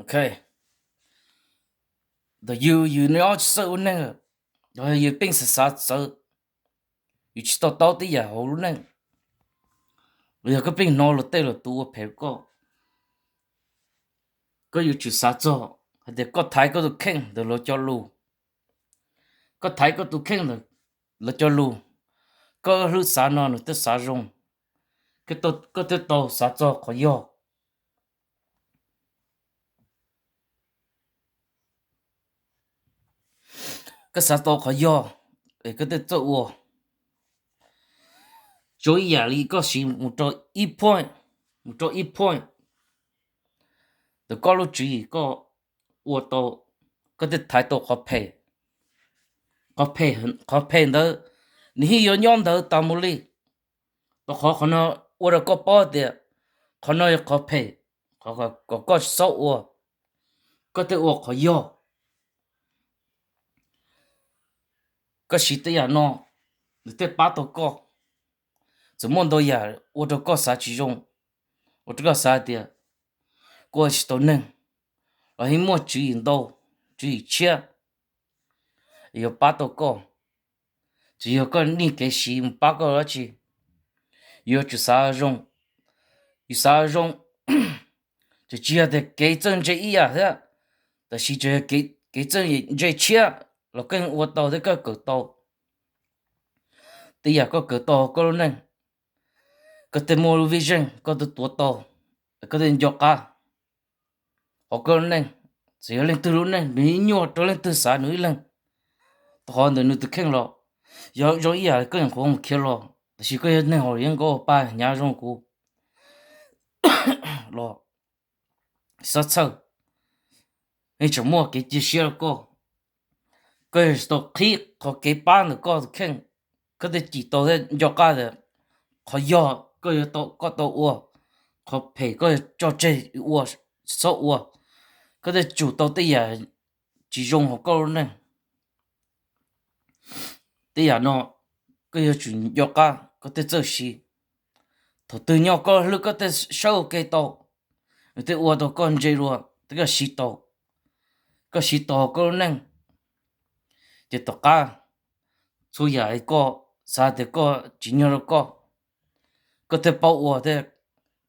Ok, ntawm yus, yus nyob tsis txawj ua neeg, yus pheej xav xav txawv, yus tsis to taub tej yam hauv lub neej, los yog koj pheej hnov luag tej lus tus ua phem koj, koj yuav tsum xav txog hais tias koj thaiv koj tus kheej ntawm lawv cov lus, koj thaiv koj tus kheej ntawm lawv cov lus, koj hlwb xav no nws thiaj xav zoo, koj thiaj tau xav txog qhov yog. Koj xav tau qhov yog es koj thiaj txawj ua. Zoo ib yam li koj siv mus rau ib point, mus rau ib point ntawm koj lub tswv yim, koj ua tau, koj thiaj thaiv tau qhov phem. Qhov phem, qhov phem ntawd nws yeej yuav nyob ntawd tas mus li. Rau qhov qhov no ua rau koj paub tias qhov no yog qhov phem, qhov kom koj txhob ua, koj thiaj ua qhov yog. Koj siv tej yam no, nws thiaj pab tau koj. Txawm muaj ntau yam ua rau koj xav tsis zoo, ua rau koj xav tias kuv ua tsis tau neeg, los yeej muaj tswv yim ntau, tswv yim tshiab yuav pab tau koj. Tsis yog koj niaj kev siv mus pab koj dab tsi. Yuav tsum xav zoo, yus xav zoo, tsis, tsis yog tias kev txawj ntse ib yam thiab, tab sis tsis yog kev txawj ntse tshiab los koj yeej ua tau thiab koj kawm tau. Tej yam koj kawm tau hauv koj lub neej, koj thiaj muaj lub vision, koj thiaj tuav tau, koj thiaj nco qab hauv koj lub neej. Txawm yog leej twg lub neej nws ib nyuag rau leej twg xav nws ib leeg, rau qhov ntawm nws tus kheej los yog zoo ib yam li koj nyuam qhuav mus khiav los, tab sis koj yog neeg haus yeeb nkaus paj hnyav zoo kuv los, xav txhawj, yeej tseem muaj kev cia siab rau koj. Koj yog tsis tau qhib qhov kev pab ntawm koj tus kheej, koj thiaj cim tau thiab nco qab tias qhov yog koj yuav tau, koj tau ua, qhov phem koj yuav tso tseg ua, tsis txhob ua. Koj thiaj tsum tau tej yam tsis zoo hauv koj lub neej. Tej yam no koj yuav tsum nco qab koj thiaj txawj siv. Thaum twg nyob koj hlwb koj thiaj sawb ua ke tau, nws thiaj ua tau koj ntse dua thiab koj siv tau. Koj siv tau hauv koj lub neej, ces tom qab txhua yam koj xav tias koj tsim nyog rau koj, koj thiaj paub ua thiab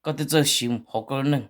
koj thiaj txawj siv hauv koj lub neej.